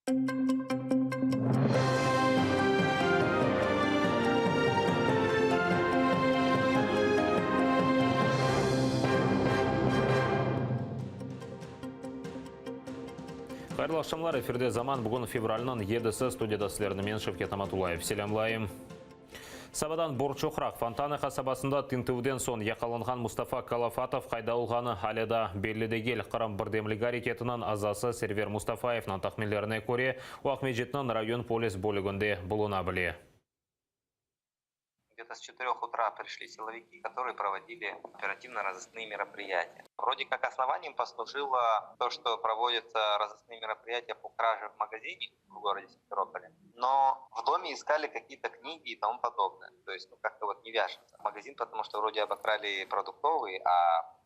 Hayırlı aqşamlar, efirde Zaman, bugün fevralniñ yedisi, studiyada sizlerni men, Şevket Amatullayev, selâmlayım. Sabadan Borçoqraq, Fontanı qasabasında tintüvden soñ yaqalanğan Mustafa Kalafatov qayda olğanı alâ daa belli degil. Qırım birdemligi areketiniñ azası Server Mustafayevniñ tahminlerine köre, o Aqmescitniñ rayon polis bölüginde buluna bile. Где-то с четырех утра пришли силовики, которые проводили оперативно-розыскные мероприятия. Вроде как основанием послужило то, что проводятся розыскные мероприятия по краже в магазине в городе Симферополе. Но в доме искали какие-то книги и тому подобное. То есть, ну, как-то вот не вяжется. Магазин, потому что вроде обокрали продуктовый, а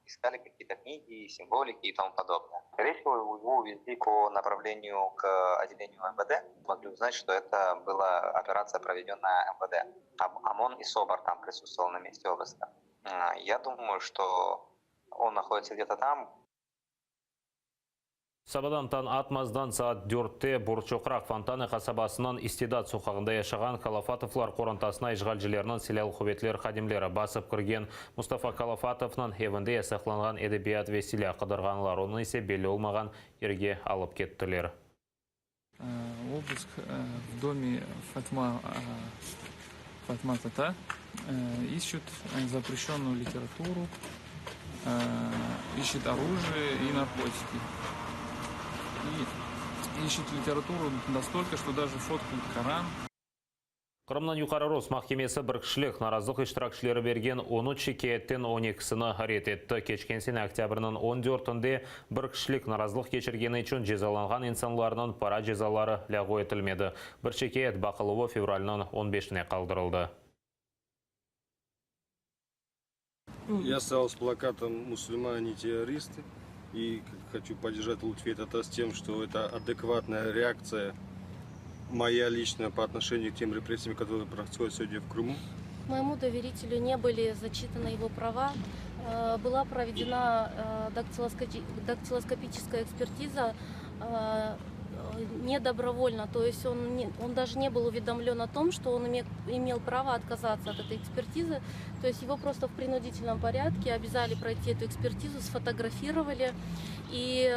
искали какие-то книги, символики и тому подобное. Скорее всего, его увезли по направлению к отделению МВД. Могли узнать, что это была операция, проведенная МВД. ОМОН и СОБР там присутствовал на месте обыска. Я думаю, что он находится где-то там. Sabadan tañ atmazdan saat dörtte Borçoqraq, Fontanı qasabasınıñ İstidat soqağında yaşağan Kalafatovlar qorantasına işğalcilerniñ silâlı quvetler hadimleri basıp kirgen. Mustafa Kalafatovnıñ evinde yasaqlanğan edebiyat ve silâ qıdırğanlar, onı ise belli olmağan yerge alıp kettiler. Obısk v dome Fatma Fatma tata ищут запрещенную литературу, ищут оружие и наркотики. И ищут литературу настолько, что даже фоткают Коран. Qırımnıñ Yuqarı Rus mahkemesi bir kişilik narazılıq iştirakçileri bergen on üç şikâyetten on ekisini red etti. Keçken sene oktâbrniñ on dörtünde bir kişilik narazılıq keçirgeni içün cezalanğan insanlarnıñ para cezaları lâğu etilmedi. Bir şikâyet baqıluvı fevralniñ on beşine qaldırıldı. Я стоял с плакатом «Мусульмане террористы» и хочу поддержать Лутфи Тата с тем, что это адекватная реакция моя личная по отношению к тем репрессиям, которые происходят сегодня в Крыму. Моему доверителю не были зачитаны его права. Была проведена дактилоскопическая экспертиза не добровольно, то есть он, не, он даже не был уведомлен о том, что он имел право отказаться от этой экспертизы, то есть его просто в принудительном порядке обязали пройти эту экспертизу, сфотографировали. И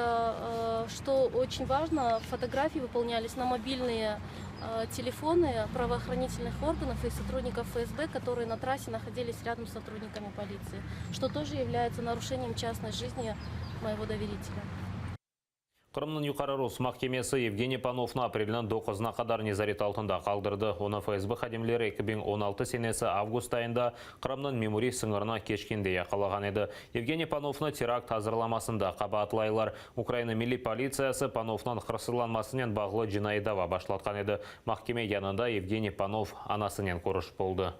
что очень важно, фотографии выполнялись на мобильные телефоны правоохранительных органов и сотрудников ФСБ, которые на трассе находились рядом с сотрудниками полиции, что тоже является нарушением частной жизни моего доверителя. Qırımnıñ Yuqarı Rus mahkemesi Yevgeniy Panovnı aprelniñ doquzına qadar nezaret altında qaldırdı. Onı FSB hadimleri 2016 senesi avgust ayında Qırımnıñ memuriy sıñırını keçkende yaqalağan edi. Yevgeniy Panovnı terakt azırlamasında qabaatlaylar. Ukraina Milliy politsiyası Panovnıñ hırsızlanmasınen bağlı cinaiy dava başlatqan edi. Mahkeme yanında Yevgeniy Panov anasınen körüşip oldı.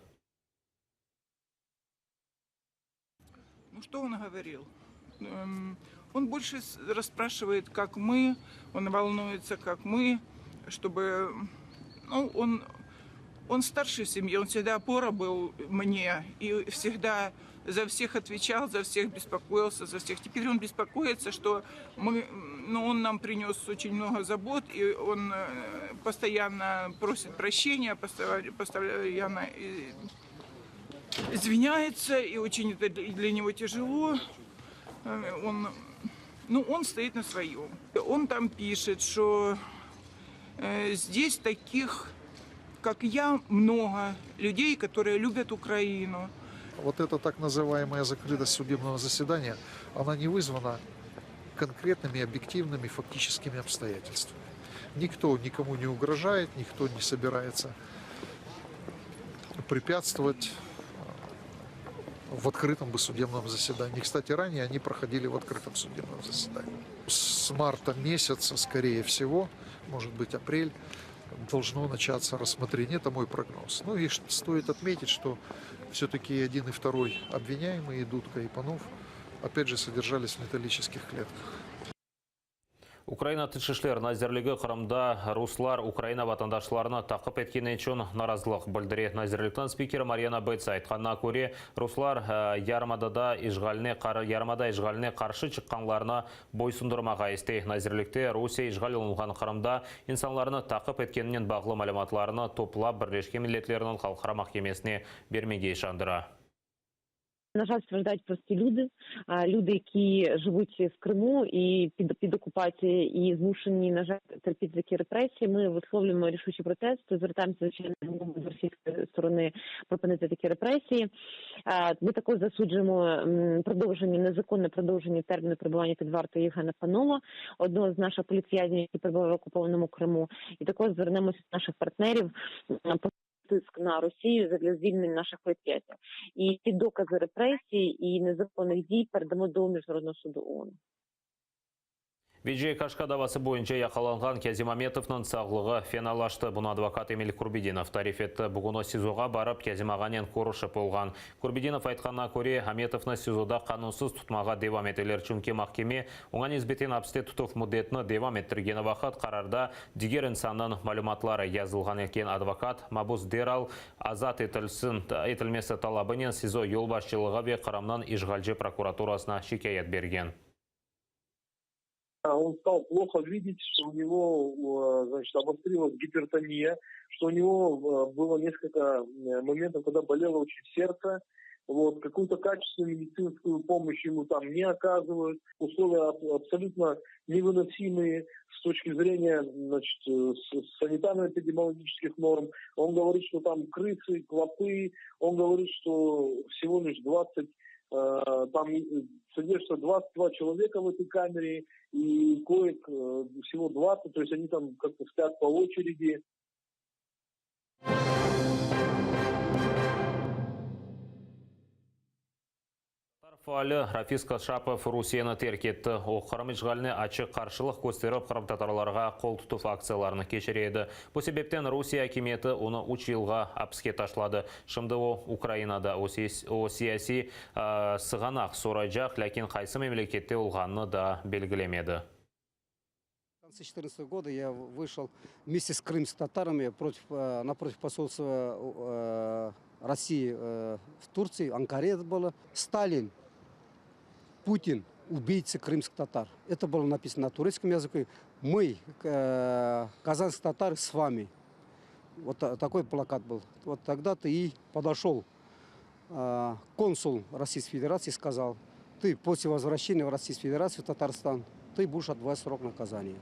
Ну, что он говорил? Он больше расспрашивает, как мы, он волнуется, как мы, чтобы... Ну, он, он старший в семье, он всегда опора был мне и всегда за всех отвечал, за всех беспокоился, за всех. Теперь он беспокоится, что мы, ну, он нам принес очень много забот, и он постоянно просит прощения, постоянно извиняется, и очень это для него тяжело. Он, ну, он стоит на своем. Он там пишет, что здесь таких, как я, много людей, которые любят Украину. Вот эта так называемая закрытость судебного заседания, она не вызвана конкретными, объективными, фактическими обстоятельствами. Никто никому не угрожает, никто не собирается препятствовать в открытом бы судебном заседании. Кстати, ранее они проходили в открытом судебном заседании. С марта месяца, скорее всего, может быть апрель, должно начаться рассмотрение. Это мой прогноз. Ну и стоит отметить, что все-таки один и второй обвиняемые, и Дудка, и Панов, опять же, содержались в металлических клетках. Ukraina Tış işler nazirligi Qırımda ruslar Ukraina vatandaşlarını taqip etkeni içün narazılıq bildire. Nazirlikniñ spikeri Maryana Betsa aytqanına köre, ruslar yarımadada işğaline yarımada işğaline qarşı çıqqanlarnı boysundırmağa istey. Nazirlikte Rusiye işğal olunğan Qırımda insanlarnı taqip etkeninen bağlı malümatlarnı toplap Birleşken Milletlerniñ Halqara mahkemesine bermege işandıra. Na жаль, страждають прості люди, люди, які живуть в Криму і під під окупацією, і змушені, на жаль, терпіти такі репресії. Ми висловлюємо рішучий протест, звертаємося звичайно до російської сторони припинити такі репресії. Ми також засуджуємо продовження незаконне продовження терміну перебування під вартою Євгена Панова, одного з наших політв'язнів, який перебуває в окупованому Криму, і також звернемося до наших партнерів тиск на Росію для звільнення наших політв'язнів. І ці докази репресій і незаконних дій передамо до Міжнародного суду ООН. Veciye Kaşka davası boyunca yaqalanğan Kâzim Ametovnıñ sağlığı fenalaştı. Bunı advokat Emil Kurbedinov tarif etti. Bugün o SİZOğa barıp, Kâzim ağanen körüşip olğan. Kurbedinov aytqanına köre, Ametovnı SİZOda qanunsız tutmağa devam eteler, çünki mahkeme oña nisbeten apiste tutuv müddetini devam ettirgeni vaqıt qararda diger insannıñ malümatları yazılğan eken. Advokat, mabus deral azat etilsin etilmesi talabınen SİZO yolbaşçılığı ve Qırımnıñ işğalci prokuraturasına şikâyet bergen. Он стал плохо видеть, что у него, значит, обострилась гипертония, что у него было несколько моментов, когда болело очень сердце. Вот, какую-то качественную медицинскую помощь ему там не оказывают. Условия абсолютно невыносимые с точки зрения значит, санитарно-эпидемиологических норм. Он говорит, что там крысы, клопы. Он говорит, что всего лишь 20 Э, там содержится 22 человека в этой камере, и коек э, всего 20, то есть они там как-то спят по очереди. Tatar faali Rafis Kaşapov Rusiyeni terk etti. O, Qırım işğaline açıq qarşılıq kösterip, qırımtatarlarğa qol tutuv aktsiyalarını keçire edi. Bu sebepten Rusiye akimiyeti onı üç yılğa apiske taşladı. Şimdi o, Ukrainada. O, siyasiy sığanaq soraycaq, lâkin qaysı memlekette olğanını daa belgilemedi. В конце четырнадцатого года я вышел вместе с крымскими татарами против, напротив посольства России в Турции, Анкаре это было. Сталин, Путин, убийцы крымских татар. Это было написано на турецком языке. Мы, казанские татары, с вами. Вот такой плакат был. Вот тогда-то и подошел консул Российской Федерации и сказал, ты после возвращения в Российскую Федерацию, в Татарстан, ты будешь отбывать срок наказания.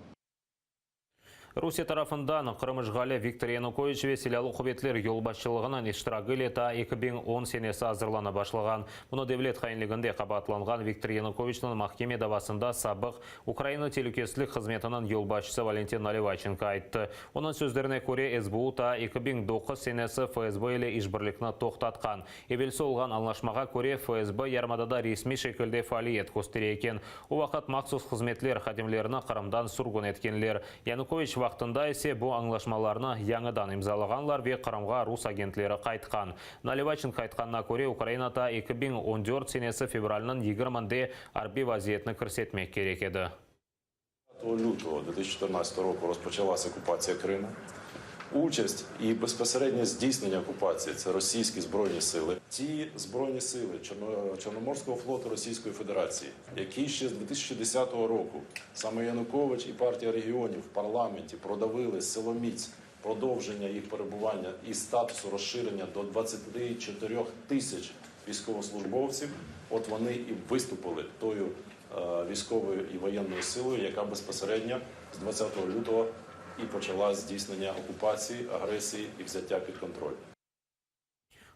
Rusiye tarafından Qırım işğali Viktor Yanukoviç ve Silâlı quvetler yolbaşçılığınıñ iştiragi ile taa 2010 senesi azırlana başlağan. Bunı devlet hainliginde qabaatlanğan Viktor Yanukoviçniñ mahkeme davasında sabıq Ukraina telükesizlik hızmetiniñ yolbaşçısı Valentin Nalivayçenko ayttı. Onıñ sözlerine köre, SBU taa 2009 senesi FSB ile işbirlikni toqtatqan. Evelsi olğan añlaşmağa köre, FSB yarımadada resmiy şekilde faaliyet köstere eken. O vaqıt mahsus hızmetler hadimlerini Qırımdan sürgün etkenler. Yanukoviç vaqtında ise bu añlaşmalarnı yañıdan imzalağanlar ve Qırımğa rus agentleri qaytqan. Nalivayçenko aytqanına köre, Ukraina ta 2014 senesi fevralniñ yigirminde arbiy vaziyetni kirsetmek kerek edi. Lütого 2014 року розпочалася окупація Криму. Участь і безпосереднє здійснення окупації це російські збройні сили. Ті збройні сили Чорноморського флоту Російської Федерації, які ще з 2010 року саме Янукович і партія регіонів в парламенті продавили силоміць продовження їх перебування і статусу розширення до 24 тисяч військовослужбовців. От вони і виступили тою військовою і воєнною силою, яка безпосередньо з 20 лютого і почала здійснення окупації, агресії і взяття під контроль.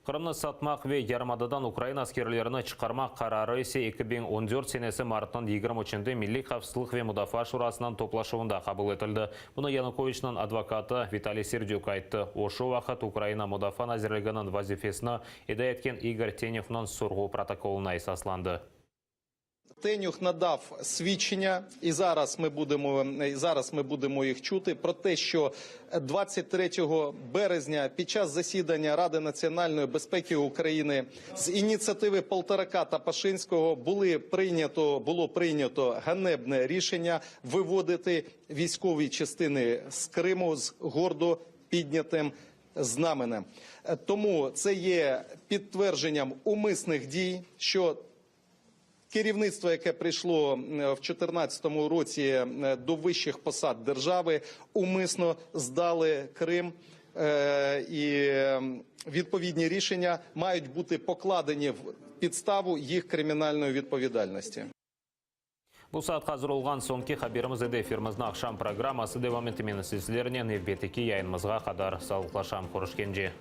Qırımnı satmaq ve yarımadadan ukrain askerlerini çıqarmaq qararı ise 2014 senesi martnıñ 23-nde Milliy havfsızlıq ve mudafaa şurasınıñ toplaşuvında qabul etildi. Bunı Yanukoviçniñ advokatı Vitaliy Serdük ayttı. O, şu vaqıt Ukraina Mudafaa nazirliginiñ vazifesini eda etken İgor Tenevniñ sorğu protokolına esaslandı. Тенюх надав свідчення, і зараз ми будемо, і зараз ми будемо їх чути про те, що 23 березня під час засідання Ради національної безпеки України з ініціативи Полторака та Пашинського були прийнято, було прийнято ганебне рішення виводити військові частини з Криму з гордо піднятим знаменем. Тому це є підтвердженням умисних дій, що керівництво, яке прийшло в 2014 році до вищих посад держави, умисно здали Крим. І відповідні рішення мають бути покладені в підставу їх кримінальної відповідальності. Bu saat azır olğan soñki haberimiz edi. Efirimizniñ aqşam programması devam ete. Men sizlernen nevbetteki yayınımızğa qadar sağlıqlaşam. Körüşkence.